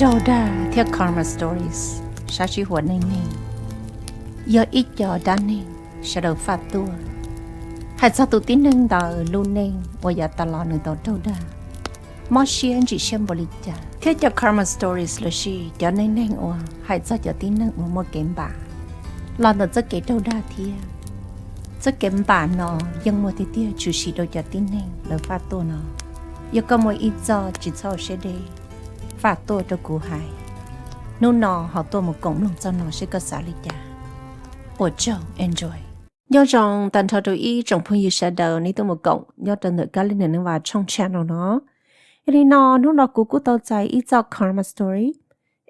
Raug dag thiab karma stories, sab sib huam neej neeg, yog ib co dab neeg sawv daws faj tuaj, hais txog tus tib neeg ntawd lub neej uas yav tas los nws tau raug dag, mob siab ntsim siab npaum li cas, thiab cov karma stories lossis cov neej neeg uas hais txog cov tib neeg uas muaj kev npam los ntawm txoj kev raug dag thiab. Txoj kev npam no yeej muaj tiag tiag tshwm sim rau cov tib neeg lawv faj tuaj no. Yog koj muaj ib txoj, tsis txhob siab deb, faj tuaj rau kuv hais. Hnub no ho tuaj mus koom mloog txoj no seb koj xav li cas. Ua tsaug, enjoy. Nyob zoo tag nrho rau ib tsoom phooj ywg sawv daws nej tuaj mus koom nyob rau ntawm Kab Lis Neej Vas tshooj channel no. Yog li no hnub no kuv kuj tau txais ib txoj karma story,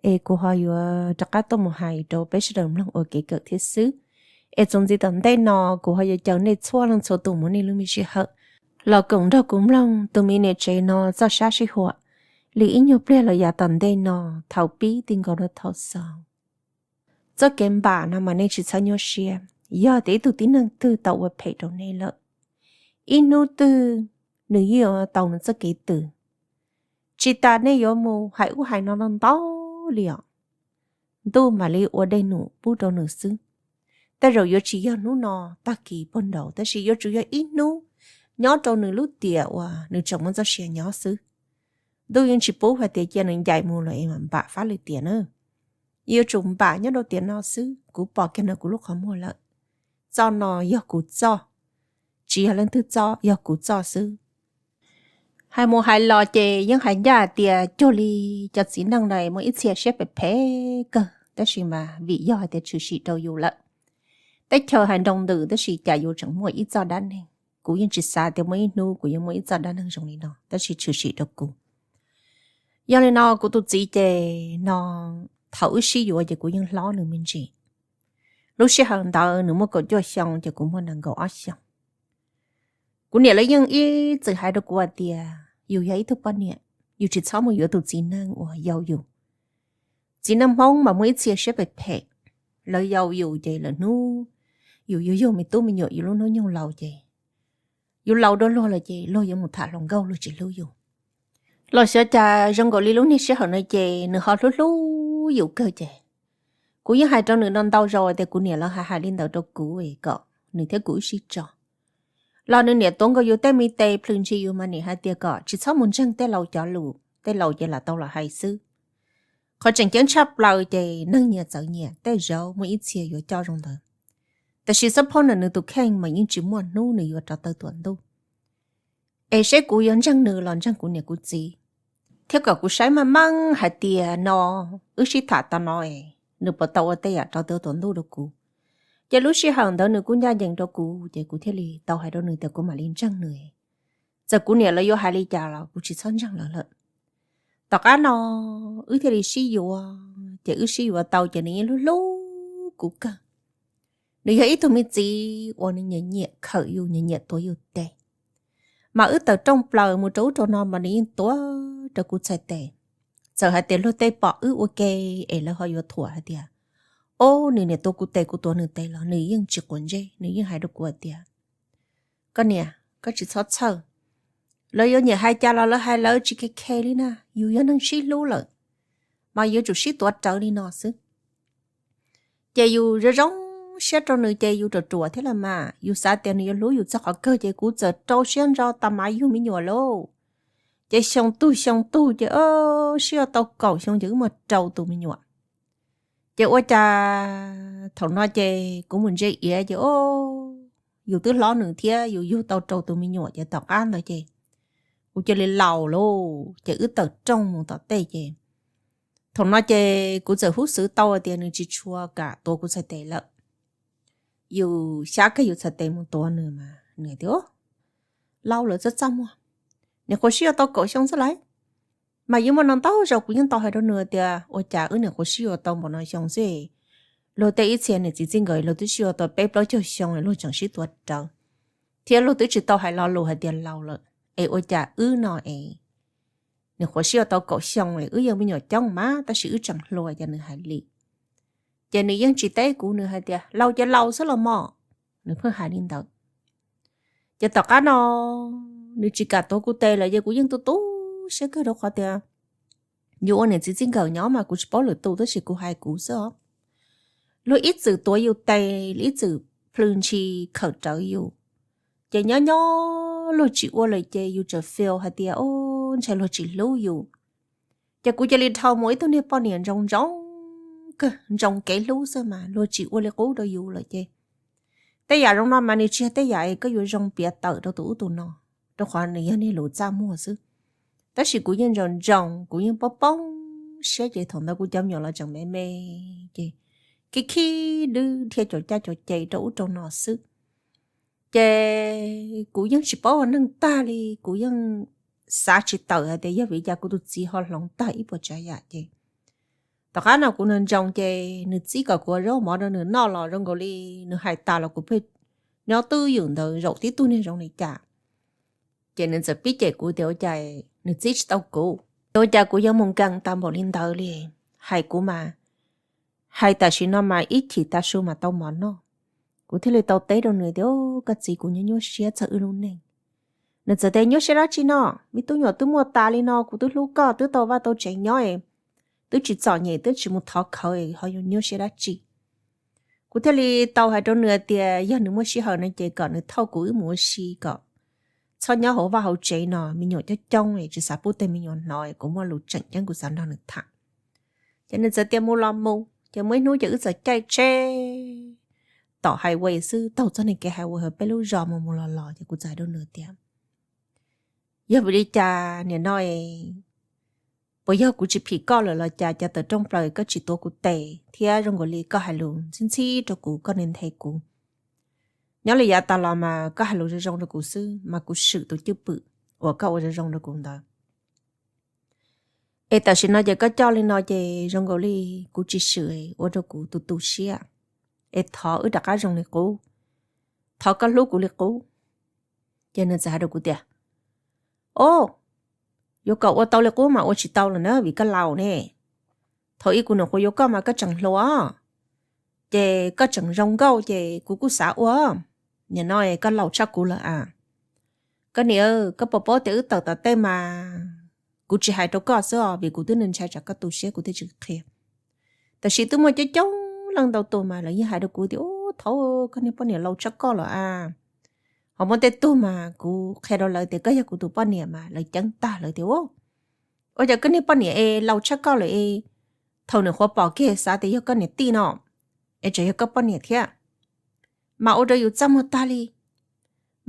es kuv ho yuav rov qab tuaj mus hais rau peb sawv daws mloog ua kev kawm thiab xwb. Es txuas ntxiv tom ntej no kuv ho yuav caw nej txhua leej txhua tus muab nej lub me sij hawm los koom nrog kuv mloog tus me niam tsev no txoj sab sib huam li ib nyuag pliag los yav tom ntej no, thaum pib ti nkaus rau thaum xaus. Txoj kev npam no mas nej tsis txhob nyuaj siab, yog tias ib tug tib neeg twg tau ua phem rau nej lawm, ib hnub twg nws yeej yuav tau nws txoj kev twg. Tsis tas nej yuav mus hais ub hais no ntau li os, ntuj mam li ua dej num pub rau nws xwb. Tej zaum yuav tsis yog hnub no, tag kis puag nraud, tab sis yuav tsum yog ib hnub nyob rau nws lub tiam uas nws tseem muaj txoj sia nyob xwb. Ntuj yeej tsis pub hais tias cia nws ncaim mus lawm es mam npam fab lwm tiam na. Yuav tsum npam nyob rau tiam no xwb, kuv pom kiag ntawm kuv lub qhov muag lawm. Txoj no yog kuv txoj, tsis yog leej twg txoj, yog kuv txoj xwb. Hais mus hais los ces yeej hais ncaj tias cuag li cov txiv neej na muaj ib txhia siab phem phem kawg, tab sis mas vim yog hais tias tshwm sim rau yus lawm, teb chaws hais nroo ntws, tab sis cas yus tseem muaj ib txoj dab neeg. Kuv yeej tsis xav tias muaj ib hnub kuv yuav muaj ib txoj dab neeg zoo li no, tab sis tshwm sim rau kuv. Yog li no kuv tus txiv ces no, thaum wb sib yuav ces kuv yeej hlob nws me ntsis. Lub sij hawm ntawd nws muaj kaum cuaj xyoo ces kuv muaj nees nkaum ob xyoos. Kuv niam lawv yeej ib txwm hais rau kuv hais tias yus yog ib tug poj niam, yus tsis txhob mus yuav tus txiv neej uas yau yus. Txiv neej Hmoob mas muaj ib txhia siab phem phem, lawv yau yus ces lawv hnub yus yuav yug me tub me nyuam yus lub hnub nyoog laus ces yus laus dua luag lawm ces luag yuav mus tham hluas nkauj, luag tsis hlub yus. Los xyov cas zoo nkaus li lub niag sij hawm no ces nws ho hlub hlub yus kawg ces kuv yeej hais rau nws no ntau zaus tias kuv niam lawv hais hais li ntawd rau kuv es kom nws thiab kuv wb sib tso. Los nws niam tuav nkaus yus tej me tes plhws ntshis yus mas niam hais tias kom tsis txhob mus ntseeg tej laus cov lus, tej laus ces lam tau los hais xwb. Qhov tseem ceeb tshaj plaws ces neeg nyias txawv nyias, tej zaum muaj ib txhia yuav coj zoo ntawd. Tab sis xab phob ntawm nws tus kheej mas yeej tsis muaj hnub nws yuav rov tawm tuam ntuj. Es seb kuv yuav ntseeg nws los ntseeg kuv niam kuv txiv, thiab kom kuv saib meej meej hais tias no wb sib tham tau no es nws puas tau ua tej yam rov tawm tuam ntuj rau kuv. Ces lub sij hawm ntawd nws kuj ncaj ncees rau kuv ces kuv thiaj li tau hais rau nws tias kuv mam li ntseeg nws. Txawm kuv niam lawv yuav hais li cas los kuv tsis txhob ntseeg lawv lawm. Tom qab no wb thiaj li sib yuav, ces wb sib yuav tau ces nws yeej hlub hlub kuv kawg. Nws yog ib tug me txiv uas nws nyiam nyiam khawm yus, nyiam nyiam tuav yus tes. Mas wb tawm rooj plaws mus rau ub rau no mas nws yeej tuav rau kuv txhais tes. Txawm hais tias luag tej pom wb ua ke es lawv ho yuav thuam hais tias, o, nws niam tuav kuv tes kuv tuav nws tes los nws yeej tsis quav ntsej, nws yeej hais rau kuv hais tias, koj niam, koj tsis txhob txhawj. Lawv yuav nyiam hais cas los lawv hais lawv tsis khe khe li na, yus yog neeg sib hlub lawm mas yuav tsum sib tuav rawv li no xwb. Ces yus zoo zoo siab rau nws ces yus ruam ruam thiab los mas yus xav tias nws yuav hlub yus txog qhov kawg ces kuv txawm rau siab ntso tas mas yug me nyuam lauj. Ces xyoo tug xyoo tug ces sib yuav tau kaum xyoo ces wb muaj rau tus me nyuam. Ces ua cas thaum no ces kuv mus ntse iav ces o, yus twb hlob nws thiab yus yug tau rau tus me nyuam ces tom qab ntawd ces kuv cia li laus lauj ces wb tawm rooj mus tom tej ces thaum no ces kuv txawm hub xwv tau tias nws tsis tshua kam tuav kuv txhais tes lawm. Yus xyab kiag yus txhais tes mus tuav nws mas nws tias, laus lawm txaj txaj muag, niam qhuav sib yuav tau kaum xyoo xwb lauj. Mas yuav muaj no ntau zaus kuv yeej tau hais rau nws tias ua cas wb niam qhuav sib yuav tau npaum no xyoo xwb, luag tej ib txhia niam txiv txij nkawm luag twb sib yuav tau peb plaub caug xyoo luag tseem sib tuav rawv, thiab luag twb tsis tau hais lo lus hais tias laus lawm, es ua cas wb no es niam qhuav sib yuav tau kaum xyoo es wb yeej me nyuam coob mas tab sis wb tseem hluas, ces nws hais li. Ces nws yeej tsis teb kuv, nws hais tias laus ces laus xwb los mog, nws pheej hais li ntawd. Ces tom qab no nws tsis kam tuav kuv tes lawm ces kuv yeej tu tu siab kawg rau qhov tias yus ua niam txiv txij nkawm nyob mas kuv tsis paub lwm tus tab sis kuv hais kuv xwb os. Luag ib txwm tuav yus tes, ib txwm plhws ntshis khawm rawv yus, ces nyob nyob luag tsis ua lawm ces yus tseem feel hais tias o, ntshai luag tsis hlub yus. Ces kuv cia li dhau mus ib tug niag poj niam ntsoov ntsoov kawg, ntsoov kev hlub xwb mas luag tsis ua li qub rau yus lawm ces tej yam zoo no mas nws tsis yog tej yam koj yuav zoo piav tawm rau tus ub tus no, rau qhov nws yog niag lus txaj muag xwb. Tab sis kuv yeej ntsoov ntsoov, kuv yeej poob poob siab ces thaum ntawd kuv cov me nyuam los tseem me me ces khib khib dwb dhia cov caj cov ces rau ub rau no xwb. Ces kuv yeej tsis paub ua neeg tag li, kuv yeej xav tsis tawm hais tias yog vim li cas kuv tus txiv ho hloov tag ib puas tsav yam ces tom qab no kuv ntsoov ntsoov ces nws txib kom kuv ua zaub mov rau nws noj los zoo nkaus li nws hais tas los kuv pheej nyob twj ywm ntawd zaum tib tug niag zoo li cas. Ces nws txawm pib cem kuv tias ua cas nws txib tsis tau kuv, ua cas kuv yuav mus nkees tas npaum li ntawd li, hais kuv mas hais tam sim no mas ib chim tav su mas tau mov noj. Kuv thiaj li tau teb rau nws tias koj txiv, kuv nyuaj nyuaj siab txog wb lub neej. Nws txawm tias nyuaj siab dab tsi no, me tub nyuam twb muaj tas li no, kuv twb hlub koj, twb tau vaj tau tsev nyob, twb tsis txom nyem, twb tsis mus thov khawv ho yuav nyuaj siab dab tsi. Kuv thiaj li tau hais rau nws tias yog nws muaj sij hawm no ces kom nws thauj kuv wb mus ua si kom txhob nyob hauv vaj hauv tsev no, me nyuam coob coob tsis xav pub tej me nyuam hnov, kuv muaj lus tseem ceeb kuv xav nrog nws tham. Ces nws txawm tias mus los mus, ces muaj ib hnub ces wb txawm caij tsheb tom highway xwb, taug txoj niag kev highway hauv peb lub zos mus mus los los ces kuv txawm hais rau nws tias yog vim li cas nim no puas yog kuv tsis phim koj lawm los cas, cas tawm rooj plaws koj tsis tuav kuv tes thiab zoo nkaus li koj hais lus ntxhib ntxhib rau kuv, koj nthe nthe kuv. Nyob li yav tas los mas koj hais lus zoo zoo rau kuv xwb mas kuv swm tus cwj pwm uas koj ua zoo zoo rau kuv ntawd. Es tam sim no ces koj coj li no ces zoo nkaus li kuv tsis swm, ua rau kuv tu tu siab. Es thov wb rov qab zoo li qub, thov koj hlub kuv li qub. Ces nws txawm hais rau kuv tias o, yuav kom ua tau li qub mas ua tsis tau lawm na vim koj laus ne. Thaum ub kuv nyuam qhuav yuav koj mas koj tseem hluas, ces koj tseem zoo nkauj ces kuv kuj xav ua. Nim no koj laus tshaj kuv lawm a. Koj niam, koj puas paub tias wb tawm tom tej mas kuv tsis hais rau koj xwb os vim kuv twb ntshai tsam koj tu siab kuv thiaj tsis qhia. Tab sis twb muaj coob coob leej ntau tus mas lawv yeej hais rau kuv tias u, thaum koj niag poj niam laus tshaj koj lawm a. Ho muaj tej tug mas kuv qhia rau lawv tias koj yog kuv tus poj niam mas lawv ceeb tag lawv tias u, ua cas koj niag poj niam es laus tshaj koj lawm es thaum nws qhuav pom kiag xav tias yog koj niam tij no es tseem yog koj poj niam thiab. Mas ua rau yus txaj muag tag li.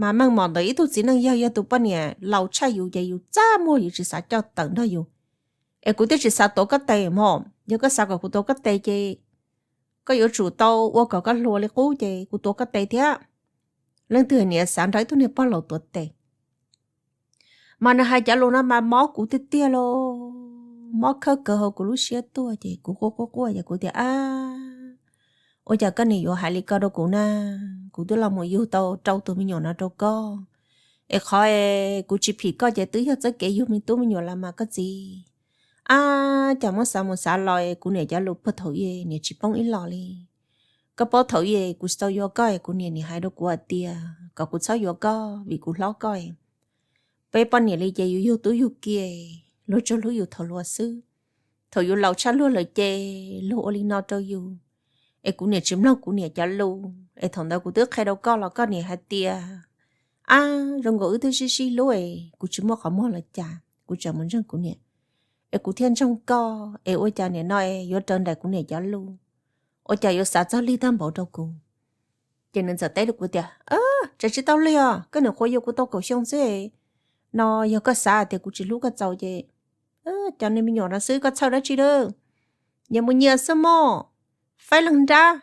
Mas meej mom ntawm ib tug txiv neej yog yog tus poj niam laus tshaj yus ces yus txaj muag yus tsis xav coj tawm nrog yus. Es kuv twb tsis xav tuav koj tes mog, yog koj xav kom kuv tuav koj tes ces koj yuav tsum tau ua kom koj hluas li qub ces kuv tuav koj tes thiab. Leej twg niam xav nrog ib tug niag pog laus tuav tes. Mas nws hais cov lus no mas mob kuv tiag tiag los, mob khawb kawg hauv kuv lub siab tuaj ces kuv quaj quaj quaj ces kuv tias a, ua cas koj niam yuav hais li ko rau kuv na? Kuv twb los mus yug tau rau tus me nyuam no rau koj, es qhov es kuv tsis phim koj ces twb yog txoj kev yug me tub me nyuam los mas koj txiv. A, cas muab xav mus xav los es kuv niam cov lus puag thaum ub niam tsis poob ib los li. Koj paub thaum ub kuv tsis tau yuav koj es kuv niam niam hais rau kuv hais tias kom kuv txhob yuav koj vim kuv hlob koj. Peb poj niam li ces yus yug tub yug ki, luag tsuas hlub yus thaum hluas xwb. Thaum yus laus tshaj luag lawm ces luag ua li no rau yus, es kuv niam tsis mloog kuv niam cov lus. Es thaum ntawd kuv twb qhia rau koj los koj niam hais tias a, zoo nkaus wb twb sib sib hlub es kuv tsis muaj qhov muag los cas kuv tseem mus ntseeg kuv niam, es kuv thiaj ntseeg koj es ua cas nim no es yuav raws nraim kuv niam cov lus, ua cas yuav xav txog lig tag npaum rau kuv. Ces nws txawm teb rau kuv tias, tsam tsis tau lig os, koj niam qhuav yuav kuv tau kaum xyoo xwb, no yog koj xav tias kuv tsis hlub koj txaus ces cov niag me nyuam no xwb koj txhawj dab tsi lawm. Nyias mus nyias xwb mog, faib leeg nrab,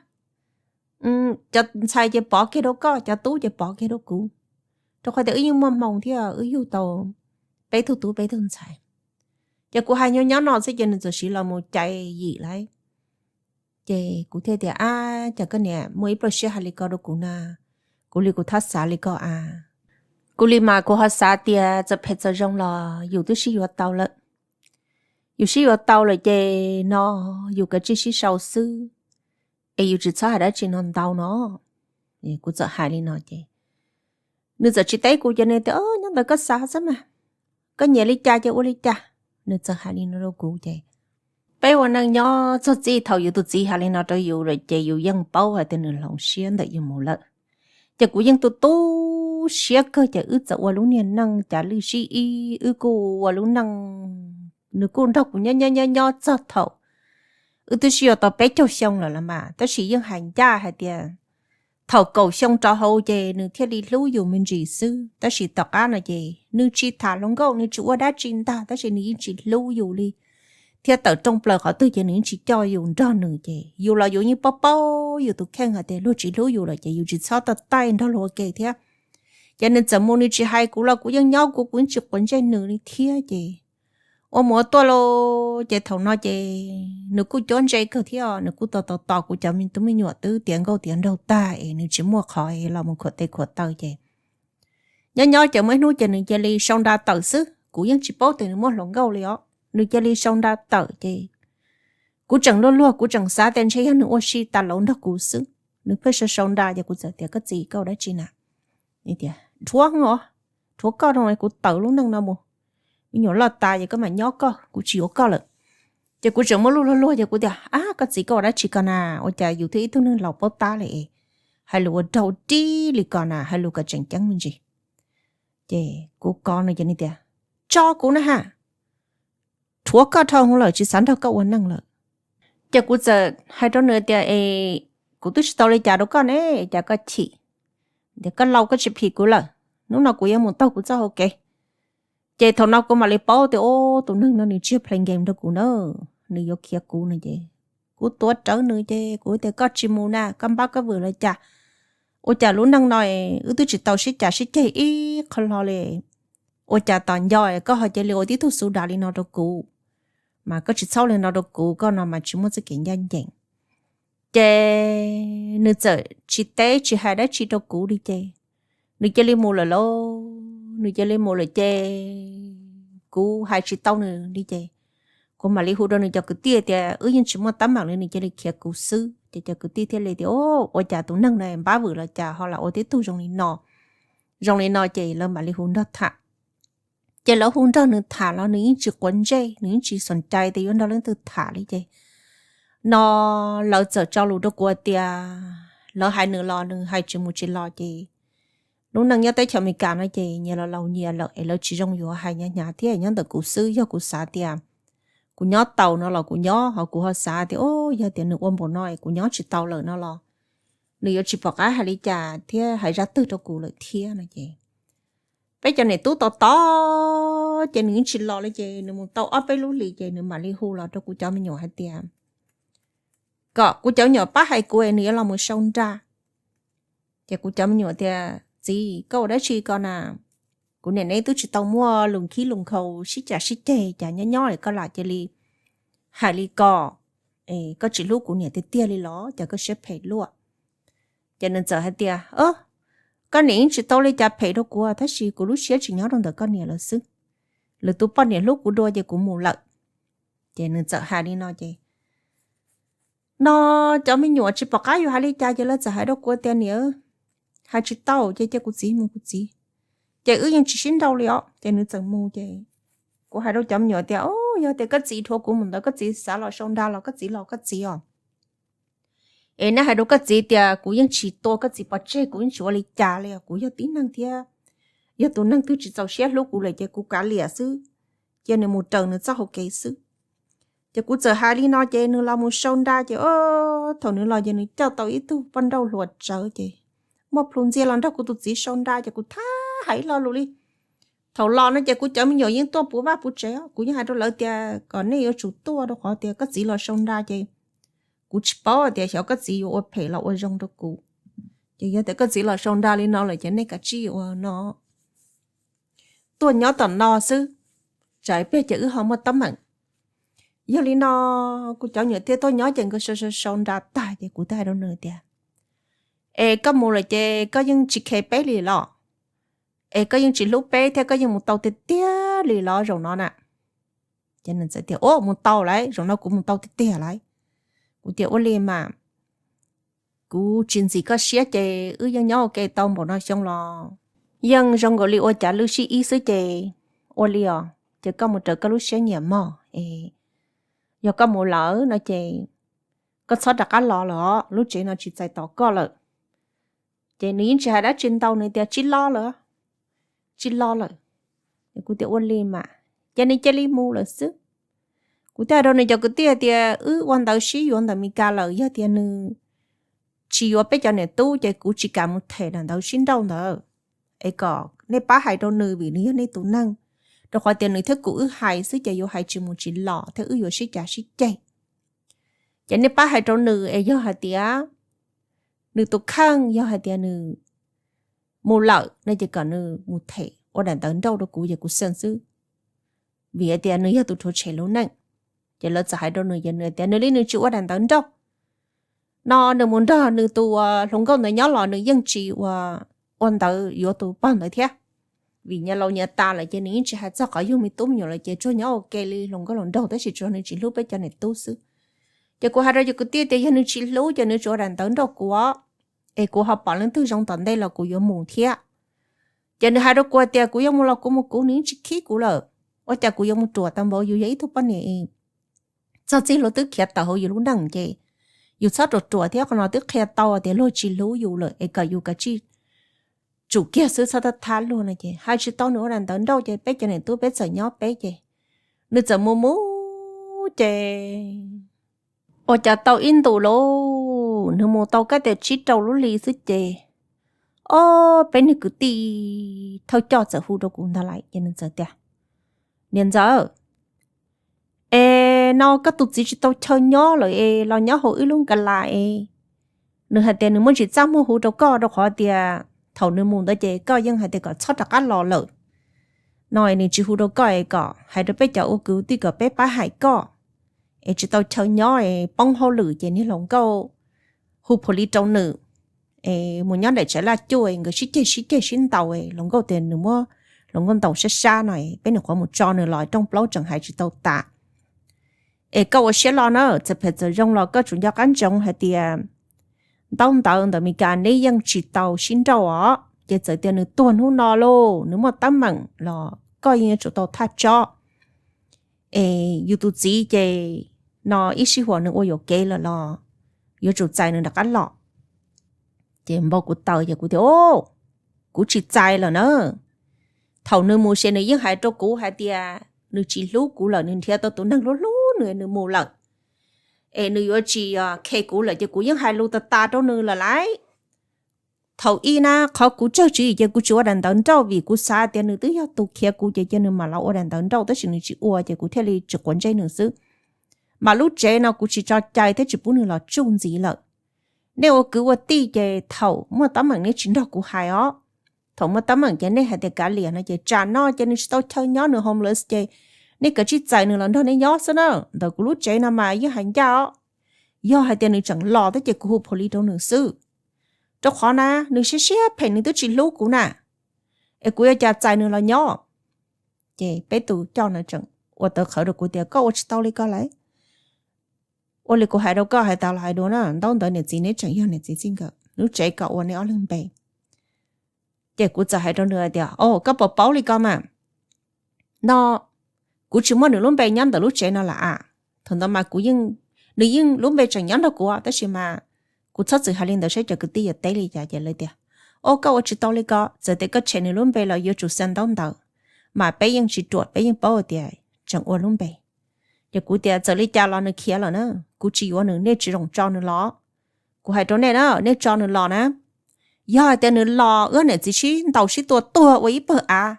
cov ntxhais ces pov kiag rau koj, cov tub ces pov kiag rau kuv, rau qhov tias wb yeej muaj hmoo thiab wb yug tau peb tug tub peb tug ntxhais. Ces kuv hais nyob nyob no xwb ces nws txawm siv los mus cais yim lawm. Ces kuv thiaj tias, ab, cas koj niam muaj ib pluaj siab hais li ko rau kuv na, kuv li kuv thab xav li ko a. Kuv li mas kuv ho xav tias txawm phem txawm zoo los yus twb sib yuav tau lawm. Yus sib yuav tau lawm ces no yus kav tsij sib sau xwb, es yus tsis txhob hais dab tsi no ntau no. Kuv txawm hais li no ces nws txawm tsis teb kuv ces nws tias, nyob ntawd koj xav xwb mas, koj nyiam li cas ces ua li cas. Nws txawm hais li no rau kuv ces peb ua neej nyob txog txij thaum yus tus txiv hais li no rau yus lawm ces yus yeej paub hais tias nws hloov siab ntawm yus mus lawm. Ces kuv yeej tu tu siab kawg ces wb txawm ua lub niag neej cas lwj sib ib, wb kuj ua lub neej, nws kuj nrog kuv nyob nyob nyob nyob txog thaum wb twb sib yuav tau peb caug xyoo lawm los mas, tab sis yeej hais ncaj hais tias thaum kaum xyoo rau hauv ces nws thiaj li hlub yus me ntsis xwb, tab sis tom qab no ces nws tsis tham hluas nkauj, nws tsis ua dab tsi ntag, tab sis nws yeej tsis hlub yus li, thiab tawm rooj plaws qhov twg ces nws yeej tsis coj yus nrog nws, ces yus los yus yeej paub paub yus tus kheej hais tias luag tsis hlub yus lawm ces yus tsis txhob tau taij nrog luag ua ke thiab. Ces nws txawm mus nws tsis hais kuv los kuv yeej nyob kuv, kuv yeej tsis quav ntsej nws li thiab ces ua mus ua tuaj lauj, ces thaum no ces nws kuj cuab ntse kawg thiab, nws kuj tos tos tos kuv cov me tub me nyuam twb tiav nkauj tiav nraug tag es nws tsis muaj qhov los mus khuam tes khuam taw ces nyob nyob ces muaj ib hnub ces nws cia li sau nra tawm xwb, kuv yeej tsis paub tias nws muaj hluas nkauj li os. Nws cia li sau nra tawm ces kuv tseem luag luag, kuv tseem xav tias ntshe yog nws ua si tas lauv nrog kuv xwb. Nws pheej sau sau nra ces kuv txawm tias koj txiv, koj ua dab tsi na? Tias dhuav os, dhuav koj rau kuv tawm lub neej no mus, me nyuam loj tas ces koj mam nyob koj, kuv tsis yuav koj lawm. Ces kuv tseem muaj lub luag luag ces kuv tias ab, koj txiv, koj ua dab tsi ko na? Ua cas yus thiab ib tug neeg laus paub tab li es hais lus ua raug dib li ko na, hais lus kom tseem ceeb me ntsis. Ces kuv kov nws ces nws tias tso kuv na ha, rhuav koj dhau hwv lawm tsis xav nrog koj ua neej lawm. Ces kuv txawm hais rau nws tias es kuv twb tsis tau li cas rau koj ne, cas koj chim? Tias koj laus koj tsis phim kuv lawm, hnub no kuv yuav mus taug kuv txoj hau kev. Ces thaum no kuv mam li paub tias ub, tus neeg no nws tsis yog play game rau kuv na, nws yuav khiav kuv no ces kuv tuav rawv nws ces kuv tias koj tsis mus na, koj npab koj vwm los cas? Ua cas lub neej no wb twb tsis tau sib cav sib ceg ib qho hlo li, ua cas tom nco koj ho cia li ua tib tug xu das li no rau kuv? Mas koj tsis txhob li no rau kuv, koj no mas tsis muaj txoj kev ncaj ncees. Ces nws txawm tsis teb tsis hais dab tsi rau kuv li ces nws cia li mus lawm lauj. Nws cia li mus lawm ces kuv hais tsis tau nws li ces kuv mam li hu rau nws cov kwv tij tias wb yeej tsis muaj teeb meem li, nws cia li khiav kuv xwb. Ces cov kwv tij thiaj li tias ua cas tus neeg no npab vwm los cas ho lam ua tib tug zoo li no, zoo li no ces lawv mam li hu nrog tham. Ces lawv hu nrog nws tham los nws yeej tsis quav ntsej, nws yeej tsis xom cai tias yuav nrog leej twg tham li ces no lawv txawm tso lus rau kuv tias lawv hais nws los nws hais tsis mus tsis los ces lub neej nyob teb chaws Amelikas no ces nyias los laus nyias lawm es lawv tsis zoo yuav hais hnyav hnyav thiab. Nyob ntawm kuv xwb, yog kuv xav tias kuv nyob tau no los kuv nyob, ho kuv ho xav tias o, yog tias nws ua npaum no es kuv nyob tsis tau lawm no los nws yuav tsis pom qab hais li cas thiab hais zaj twg rau kuv lawm thiab no ces peb cov niam tub tos tos ces nws yeej tsis los li ces nws mus tau ob peb lub hlis ces nws mam li hu los rau kuv cov me nyuam hais tias kom kuv cov me nyuam pab hais kuv es nws yuav los mus sau nra. Ces kuv cov me nyuam tias txiv, koj ua dab tsi ko na? Kuv niam neb twb tsis tau muaj lus khib lus nkhaus sib cav sib ceg cas nyob nyob koj lam cia li hais li ko, koj tsis hlub kuv niam tiag tiag li los cas koj siab phem luaj? Ces nws txawm hais tias koj niam yeej tsis tau li cas phem rau kuv tab sis kuv lub siab tsis nyob rau ntawm koj niam lawm xwb. Lwm tus poj niam hlub kuv dua ces kuv mus lawm. Ces nws txawm hais li no ces no cov me nyuam tsis pom qab yuav hais li cas ces lawv txawm hais rau kuv tias niam, hais tsis tau ces cia kuv txiv mus kuv txiv. Ces wb yeej tsis sib nrauj li os ces nws txawm mus ces kuv hais rau cov me nyuam tias o, yog tias koj txiv dhuav kuv mus ntawd koj txiv xav los sau nra los koj txiv los koj txiv os. Es neb hais rau koj txiv tias kuv yeej tsis tua koj txiv pov tseg, kuv yeej tsis ua li cas li os, kuv yog tib neeg thiab yog tus neeg twg tsis txaus siab hlub kuv lawm ces kuv kav liam xwb, cia nws mus raws nws txoj hau kev xwb. Ces kuv txawm hais li no ces nws los mus sau nra ces o, thaum nws los ces nws coj tau ib tug poj nrauj hluas tsawv ces muaj plhus ntxiag los nrog kuv tus txiv sau nra ces kuv thab hais ib lo lus li. Thaum los no ces kuv cov me nyuam yeej tuaj puv vaj puv tsev, kuv yeej hais rau lawv tias kom nej yuav tsum tuaj rau qhov tias koj txiv los sau nra ces kuv tsis paub tias xyov koj txiv yuav ua phem los ua zoo rau kuv. Ces yog tias koj txiv los sau nra li no lawm ces nej kav tsij ua no tuaj nyob tom no xwb, tsam pliag ces wb ho muaj teeb meem. Yog li no kuv cov me nyuam thiaj tuaj nyob ces nkawd sau sau sau nra tag ces kuv thiaj hais rau nws tias es koj mus lawm ces koj yeej tsis khe peb li los? Es koj yeej tsis hlub peb thiab koj yeej mus tau tiag tiag li los zaum no na? Ces nws txawm tias o, mus tau lawm, zaum no kuv mus tau tiag tiag lawm. Kuv tias ua li mas kuv tsis ntxim koj siab ces wb yeej nyob ua ke tau npaum no xyoo los yeej zoo nkaus li ua cav lwj sib ib xwb ces ua li os. ces koj mus raws koj lub siab nyiam mog. Yog koj mus lawm no ces koj txhob rov qab los lawm os, lub tsev no tsis txais tos koj lawm. Ces nws yeej tsis hais dab tsi ntau, nws tias tsis los lawm, tsis los lawm. Kuv tias ua li mas, ces nws cia li mus lawm xwb. Kuv thiaj hais rau nws cov kwv tij tias wb ua ntawv sib yuav ntawm Meskas lawm, yog tias nws tsis yuav peb cov niam tub ces kuv tsis kam mus them daim ntawv sib nrauj ntawd. Es kom nej pab hais rau nws vim nws yog nej tus neeg, rau qhov tias nws thiab kuv wb hais xwb ces yuav hais tsis mus tsis los thiab wb yuav sib cav sib ceg. Ces nej pab hais rau nws es yog hais tias nws tus kheej, yog hais tias nws mus lawm no ces kom nws mus them ua daim ntawv nrauj rau kuv ces kuv xeem xwb, vim hais tias nws yog tus rhuav tshem lub neej. Ces lawv txawm hais rau nws ces nws tias nws li nws tsis ua daim ntawv nrauj no, nws mus nrog nws tus hluas nkauj ntawd nyob los nws yeej tsis ua ntawv yuav tus pog ntawd thiab. Vim nyias laus nyias tas lawm ces nws yeej tsis hais txog qhov yug me tub me nyuam lawm ces tsuas nyob ua ke li hluas nkauj hluas nraug tab sis tsuas nws tsis hlub peb cov niam tub xwb. Ces kuv hais rau cov kwv tij tias yog nws tsis hlub ces nws tsis ua daim ntawv nrauj kuv os, es kuv ho pom leej twg zoo tom ntej los kuv yuav mus thiab. Ces nws hais rau kuv tias kuv yuav mus los kuv mus kuv, nws yeej tsis khib kuv lawm. Ua cas kuv yuav mus ruam tau npaum, yus yog ib tug poj niam, txog txij luag twb khiav tawm hauv yus lub neej ces yus txhob ruam ruam thiab, qhov no twb qhia tau tias luag tsis hlub yus lawm es kom yus kav tsij tsum kiag xwb, txhob thab thab luag no. Ces hais tsis tau nws ua daim ntawv nrauj ces peb cov niam tub peb txawm nyob peb ces nws txawm mus mus ces ua cas tau ib ntus lauj, nws mus tau kab tias tsib rau lub hli xwb ces ob peb niag kwv tij thawj coj txawm hu rau kuv ntag lais ces nws txawm tias niam ntxawm, es no koj tus txiv tsis tau chaw nyob lawm es los nyob hauv wb lub nkas las es nws hais tias nws muaj ntsis txaj muag hu rau koj rau qhov tias thaum nws mus ntawd ces koj yeej hais tias kom txhob rov qab los lawm no es nws tsis hu rau koj es kom hais rau peb cov ua kwv tij kom peb pab hais koj, es tsis tau chaw nyob es poob hauj lwm ces niag hluas nkauj hu phom li rau nws es mus nyob nraim tsev laj cuj es nkawd sib ceg sib ceg sib ntaus es hluas nkauj tias nws muab hluas nkauj ntaus sab sab no es peb nyuam qhuav mus tso nws los rooj plaub tseem hais tsis tau tas. Es koj ua siab loj na, txawm phem txawm zoo los koj tsum nco qab ntsoov hais tias ntaub ntawv ntawm Meskas neb yeej tsis tau sib nrauj os, ces txawm tias nws tuag hnub no lauj, nws muaj teeb meem los koj yeej yuav tsum tau thaj tsob. Es yus tus txiv ces no ib sij huam nws ua yuam kev lawm los yuav tsum txais nws rov qab los. Ces npau kuv taws ces kuv tias o, kuv tsis txais lawm na. Thaum nws mus ces nws yeej hais rau kuv hais tias nws tsis hlub kuv lawm, nws nrhiav tau tus neeg hlub hlub nws, nws mus lawm es nws yuav tsis khe kuv lawm ces kuv yeej hais lus tas tas rau nws lawm lauj. Thaum ub na qhov kuv tsawg tswv yim ces kuv tsis ua daim ntawv nrauj vim kuv xav tias nws twb yog tus khiav kuv ces cia nws mam los ua daim ntawv nrauj tab sis nws tsis ua ces kuv thiaj li tsis quav ntsej nws xwb. Mas lub tsev no kuv tsis tso cai thiab tsis pub nws los tsuj ntxiv lawm. Nej ua kwv ua tij ces thaum muaj teeb meem neb tsis nrog kuv hais os. Thaum muaj teeb meem ces nej hais tias kav liam no ces tsam no ces nws tsis tau chaw nyob, nws homeless ces nej kav tsij txais nws los nrog nej nyob xwb na. Ntawm kuv lub tsev no mas yeej hais ncaj os, yog hais tias nws tseem los thiab ces kuv hu police rau nws xwb. Rau qhov na nws siab siab phem, nws twb tsis hlub kuv na, es kuv yuav cas txais nws los nyob. Ces peb tus coj no tseem ua tawv qhawv rau kuv tias koj ua tsis tau li ko lawm. Ua li kuv hais rau koj hais tas los hais dua na, ntaub ntawv niam txiv neb tseem yog niam txiv txij nkawm, lub tsev kom ua neb ob leeg npe. Ces kuv txawm hais rau nws tias o, koj puas paub li ko mas, no kuv tsis muaj nws lub npe nyob ntawm lub tsev no lawm a. Thaum ntawd mas kuv, nws yeej lub npe tseem nyob nrog kuv tab sis mas kuv txhob txwm hais li ntawd saib cov kwv tij yuav teb li cas. Ces lawv tias o, koj ua tsis tau li ko, txawm tias koj tshem nws lub npe los yuav tsum xa ntaub ntawv, mas peb yeej tsis ruam, peb yeej paub tias tseem ua lub npe. Ces kuv tias txawm li cas los nws khiav lawm na, kuv tsis yuav nws, nej tsis zoo tso nws los. Kuv hais rau nej na, nej tso nws los na, yog hais tias nws los wb niam txiv sib ntaus sib tua tuag ua ib pawg av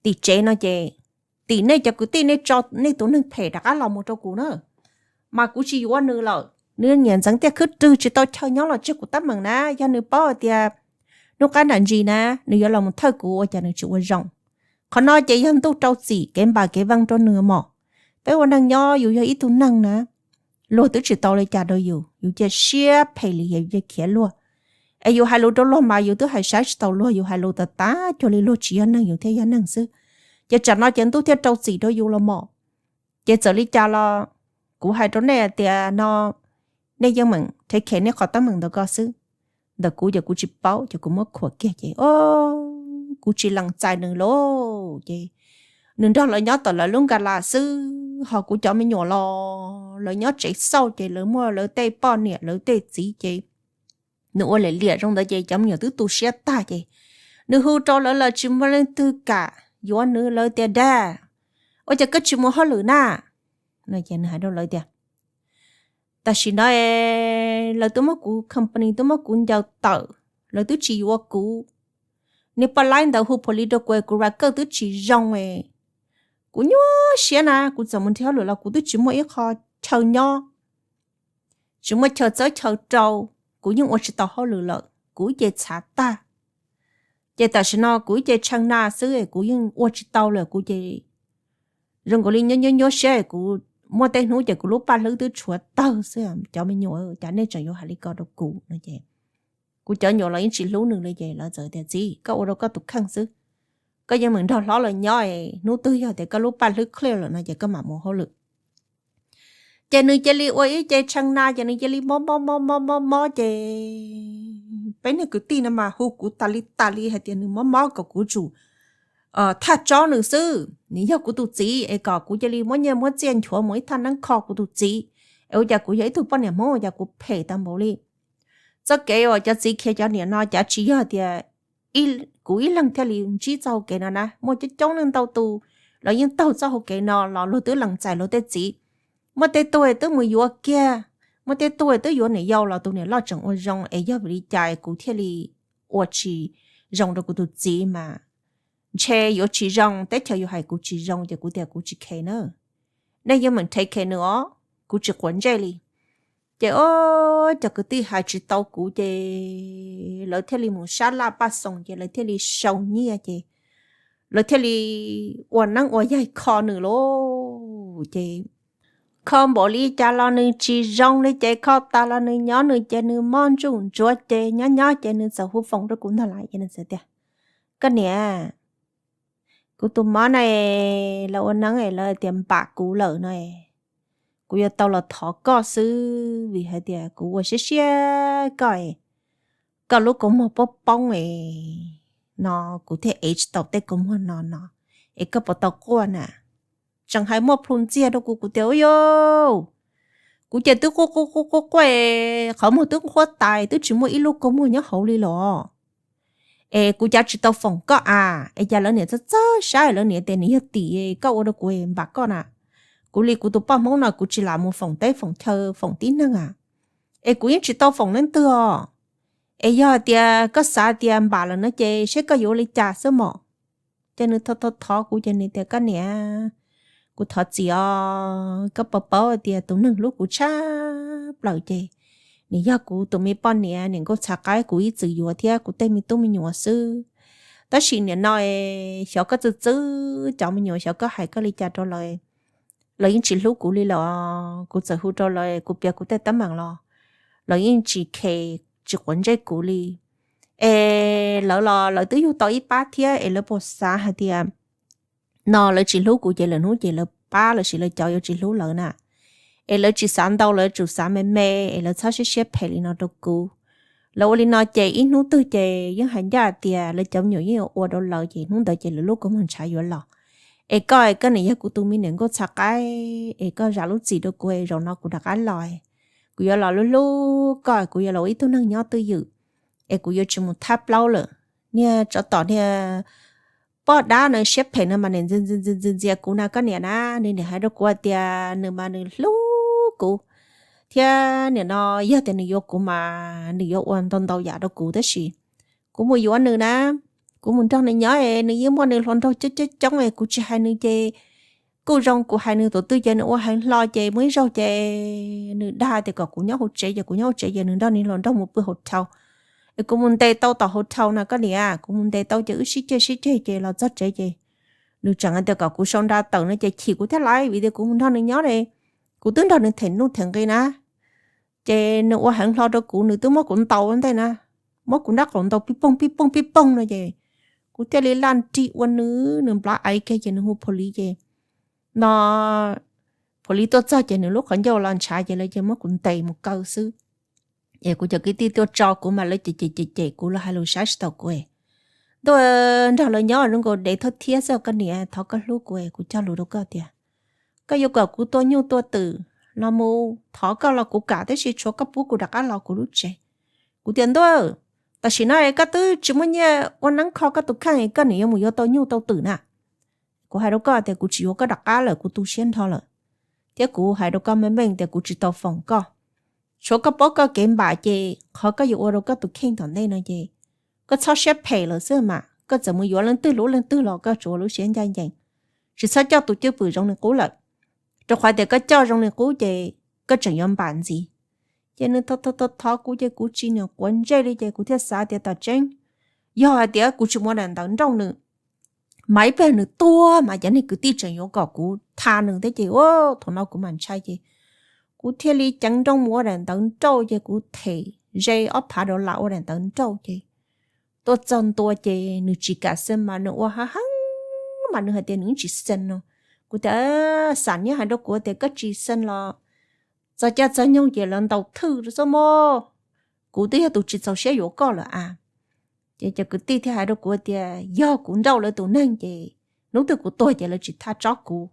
tim tsev no ces tim nej cov kwv tij nej tso nej tus neeg phem rov qab los mus rau kuv na, mas kuv tsis yuav nws lawm. Nws nyiam ntxeev tiaj khwb rwg tsis tau chaw nyob los tseg kuv teeb meem na, yog nws paub hais tias hnub qab nram ntsis na nws yuav los mus thawj kuv ua cas nws tsis ua zoo. Qhov no ces yog ntuj rau txim, kev npam kev vee rau nws mog. Peb ua neej nyob yus yog ib tug neeg na, luag twb tsis tau li cas rau yus, yus cia siab phem li yus cia khiav luag. Es yus hais lus rau luag mas yus twb hais saib tsis taus luag, yus hais lus tas tas cuag li luag tsis yog neeg yus thiaj yog neeg xwb. Ces tsam no ces ntuj thiaj rau txim rau yus los mog. Ces txawm li cas los kuv hais rau nej tias no, nej yeej meem thev khev nej qhov teeb meem ntawd ko xwb. Ntawm kuv ces kuv tsis paub ces kuv muab khuam kiag ces o, kuv tsis lees txais nws lauj. Ces nws nrog lawv nyob tom lawv lub nkas las xwb, ho kuv cov me nyuam los lawv nyob tsev xauj ces lawv muaj lawv tej poj niam lawv tej txiv ces nws ua liam liam zoo ntawd ces cov me nyuam twb tu siab tag ces nws hu rau lawv los tsis muaj leej twg kam yuav nws. Lawv tias, Dad, ua cas koj tsis mus hauj lwm na? Nws hais rau lawv tias, Tam sim no lawv twb muab kuv company twb muab kuv ncaws tawm, lawv twb tsis yuav kuv. Niag poj laib ntawd hu police rau kuv, kuv record twb tsis zoo, kuv nyuaj siab na, kuv txawm mus nrhiav hauj lwm los kuv twb tsis muaj ib qho chaw nyob, tsis muaj chaw txawb chaw rau, kuv yeej ua tsis tau hauj lwm lawm, kuv ces txhav tag. Ces tam sim no kuv ib ce tshee na xwb kuv yeej ua tsis tau lawm, kuv ces zoo nkaus li nyuaj nyuaj nyuaj siab, kuv muaj tej hnub ces kuv lub paj hlwb twb tshuav tawg xwb. Cov me nyuam, cas nej tseem yuav hais li ko rau kuv no ces kuv cov nyuam los yeej tsis hlub nws li ces lawv txawm tias, Txiv, koj ua rau koj tus kheej xwb, koj yeej meem nrog hlob lawv nyob, hnub twg yog tias koj lub paj hlwb clear lawm no ces koj mam mus hauj lwm. Ces nws cia li ua ib ce tshee na ces nws cia li mob mob mob mob mob mob ces peb niag kwv tij no mas hu kuv tas li tas li hais tias nws mob mob kom kuv tsum thaj tsob nws xwb, nws yog kuv tus txiv es kom kuv cia li muab nyiaj muab txiaj nchuav mus ib thaj neeb kho kuv tus txiv, es ua cas kuv yog ib tug poj niam Hmoob ua cas kuv phem tag npaum li. Txoj kev uas cov txiv khiav cov niam no cav tsis yog tias kuv ib leeg thiaj li ntsib txoj hau kev no na, muaj coob coob leej ntau tus los yeej taug txoj hau kev no los luag twb lees txais luag tej txiv. Muaj tej tug twb mus yuav kiag, muaj tej tug twb yuav niam yau los tus niam loj tseem ua zoo, es yog vim li cas kuv thiaj li ua tsis zoo rau kuv tus txiv mas ntshe yuav tsis zoo, teb chaws yuav hais kuv tsis zoo ces kuv tias kuv tsis khe na. Nej yeej meem thev khe nws os, kuv tsis quav ntsej li. Ces o, cov kwv tij hais tsis tau kuv ces lawv thiaj li mus sab laj paj xoom ces lawv thiaj li sau nyiaj ces lawv thiaj li ua neeb ua yaig kho nws lauj. Ces kho npaum li cas los nws tsis zoo li ces kho tas los nws nyob nws ces nws mob ntsuj ntsuav ces nyob nyob ces nws txawm hu foom rau kuv ntag lais ces nws txawm tias, Koj niam, kuv tus mob na, lawv ua neeb lawv tias npam kuv lawm no, kuv yuav tau los thov koj xwb vim hais tias kuv ua siab siab koj, koj lub kua muag poob poob no kuv thiaj ev tsis tau tej kua muag no no, es koj puas tau quaj na? Tseem hais muaj plhu ntxiag rau kuv, kuv tias, Ub yau, kuv ces twb quaj quaj quaj quaj quaj, qhov muag twb nqhuab tas twb tsis muaj ib lub kua muag nyob hauv li los, es kuv cav tsis tau foom koj a. Es cas lawv niam txawj txawj saib, lawv niam tias, Nws yog tim koj ua rau kuv npam koj na. Kuv li kuv tus poj Hmoob no kuv tsis lam mus foom teb foom chaw foom tib neeg a, es kuv yeej tsis tau foom leej twg os. Es yog tias koj xav tias npam lawm no ces saib koj yuav ua li cas xwb mog. Ces nws thov thov thov kuv ces nws tias, Koj niam, kuv thov txim os, koj puas paub tias tus neeg hlub kuv tshaj plaws ces nws yog kuv tus me poj niam, niam nkauj txhav qaib, kuv ib txwm yuav thiab kuv tej me tub me nyuam xwb. Tab sis nim no xyov koj txwj txwb cov me nyuam, xyov koj hais koj li cas rau lawv, lawv yeej tsis hlub kuv li lawm. Kuv txawm hu rau lawv, kuv piav kuv tej teeb meem los lawv yeej tsis khe, tsis quav ntsej kuv li. Es lawv los lawv twb yug tau ib pab thiab, es lawv puas xav hais tias no lawv tsis hlub kuv ces lwm hnub ces lawv pab lossis lawv cov yuav tsis hlub lawv na. Es lawv tsis xav ntau, lawv tsuas xav me me, es lawv txhob siab siab phem li no rau kuv. Lawv ua li no ces ib hnub twg ces yeej hais ncaj tias lawv cov me nyuam yeej yuav ua rau lawv, ces hnub ntawd ces lawv lub kua muag ntshav yuav los. Es koj, koj niam yog kuv tus me niam nkauj txhav qaib, es koj zam lub txim rau kuv, zaum no kuv rov qab los, kuv yuav los hlub hlub koj, kuv yuav los ua ib tug neeg nyob twj ywm, es kuv yuav tsis mus thab plaub lawm. Niag tsov tom niag poj dab no siab phem no mas nws ntxias ntxias kuv na koj niam na. Nws niam hais rau kuv tias nws mas nws hlub kuv, thiab nim no yog tias nws yuav kuv mas nws yuav ua ntau ntau yam rau kuv, tab sis kuv mus yuav nws na, kuv mus nrog nws nyob es nws yeej muaj nws hluas nraug coob coob coob es kuv tsis hais nws ces kuj zoo, kuv hais nws tus twg ces nws ua heev hlo, ces muaj ib zaug ces nws dag tias kom kuv nyob hauv tsev, ces kuv nyob hauv tsev ces nws nrog nws hluas nraug mus pw hotel. Es kuv mus ntes tau tom hotel na koj niam, kuv mus ntes tau ces wb sib ceg sib ceg ces los txog tsev ces nws tseem hais tias kom kuv sau nra tawm no ces chim kuv thiab laiv vim tias kuv mus nrog nws nyob ne, kuv twb nrog nws them nuj them nqi na. Ces nws ua heev hlo rau kuv, nws twb muab kuv ntaus ua ntej na, muab kuv nrab qaum ntaus pij poog pij poog pij poog no ces kuv thiaj li laj nrig ua nws, nws nplav aiv kiag ces nws hu police ces no police tuaj txog ces nws lub qhov ncauj los ntshav ces lawv cia muab kuv ntes mus kaw xwb. Es kuv cov kwv tij tuaj tso kuv mas lawv cem cem cem cem kuv, lawv hais lus saib tsis taus kuv. Tuaj nrog lawv nyob zoo nkaus dev thawj thiab xwb koj niam. Thov koj hlub kuv, kuv cog lus rau koj tias koj yuav kom kuv tua nyuj tua twm los mus thov koj los kuv kam, tab sis tshuav koj pub kuv rov qab los kuv lub tsev. Kuv tias ntuj, tam sim no koj twb tsis muaj nyiaj ua neeb kho koj tus kheej, koj niam yuav mus yuav tau nyuj tau twm na. Kuv hais rau koj tias kuv tsis yuav koj rov qab lawm, kuv tu siab nrho lawm. Thiab kuv hais rau koj meej meej tias kuv tsis tau foom koj. Tshuav koj paub koj kev npam ces qhov koj yuav ua rau koj tus kheej tom ntej no ces koj txhob siab phem lawm xwb mas. Koj txawm mus yuav leej twg hlub leej twg los koj tsuas ua lub siab ncaj ncees, tsis txhob coj tus cwj pwm zoo li qub lawm, rau qhov tias koj coj zoo li qub ces koj tseem yuav npam ntxiv. Ces nws thov thov thov kuv ces kuv tsis niam quav ntsej li ces kuv thiaj xav tias tom tseeb yog hais tias kuv tsis mus ua daim ntawv nrauj nws mas ib pliag nws tuag mas cov niag kwv tij tseem yuav kom kuv tha nws thiab ces thaum no kuv mam ntshai ces kuv thiaj li ceev nrooj mus ua daim ntawv nrauj ces kuv them ze ob phav dollar ua daim ntawv nrauj ces tuaj txog ntua ces nws tsis kam xees mas nws ua hav heev mas nws hais tias nws tsis xees no. Kuv tias xam niab hais rau kuv tias koj tsis xees los txog caij txog nyoog ces lawv ntaus thwj xwb mog. Kuv twb yog tus tsis txaus siab yuav koj lawm a. Ces cov kwv tij thiaj hais rau kuv tias yog kuv nrauj lawv tus neeg ces hnub twg kuv tuag ces lawv tsis thaj tsob kuv,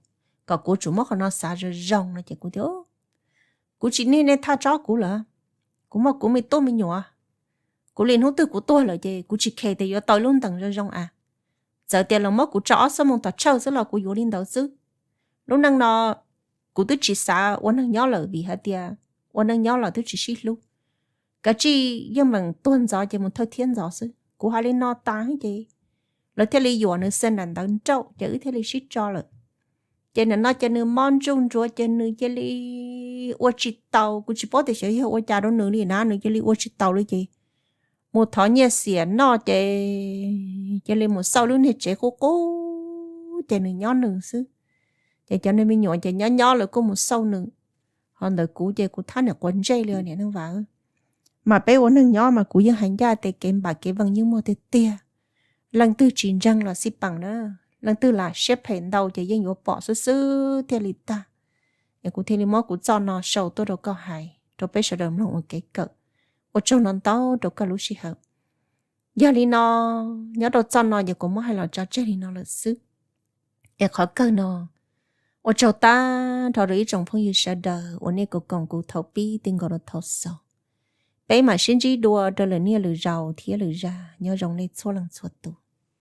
kom kuv tsum muab qhov no xav zoo zoo no ces kuv tias kuv tsis niaj nej thaj tsob kuv lawm, kuv muaj kuv me tub me nyuam, kuv li hnub twg kuv tuag lawm ces kuv tsis khes tias yuav tau lub ntees zoo zoo a. Txawm tias los muab kuv tso ob xuab moos tom tshawj xwb los kuv yuav li ntawd xwb. Lub neej no kuv twb tsis xav ua neeg nyob lawm vim hais tias ua neeg nyob los twb tsis sib hlub, kav tsij yeej meem tuag ntxov ces mus thawj thiab ntxov xwb. Kuv hais li no tas ces lawv thiaj li yuam nws xees daim ntawv nrauj ces wb thiaj li sib tso lawm. Ces nim no ces nws mob ntsuj ntsuav ces nws cia li ua tsis taus, kuv tsis paub tias xyov yog ua cas rau nws li na, nws cia li ua tsis taus li ces mus thov nyiaj xiam noj ces cia li mus xauj lub niag tsev qub qub ces nws nyob nws xwb. Ces cov niag me nyuam ces nyob nyob lawv kuj mus xauj nws. Ho ntawm kuv ces kuv thab niam quav ntsej li niam neej vam. Mas peb ua neeg nyob mas kuv yeej hais ncaj tias kev npam kev veej yeej muaj tiag tiag. Leej twg tsis ntseeg los xij peem na, leej twg lam siab phem ntau ces yeej yuav pom xwb xwb thiaj li tag. Es kuv thiaj li muab kuv txoj no sau tuaj rau koj hais rau peb sawv daws mloog ua kev kawm. Ua tsaug no ntau rau koj lub sij hawm. Yog li no, nyob rau txoj no ces kuv muab hais los tso tseg li no lawm xwb. Es qhov kawg no, ua tsaug tag nrho rau ib tsoom phooj ywg sawv daws uas nej koom kuv thaum pib ti nkaus rau thaum xaus. Peb mam sib ntsib dua rau lwm niaj lwm zaus thiab lwm zaj, nyob zoo nej txhua leej txhua tus.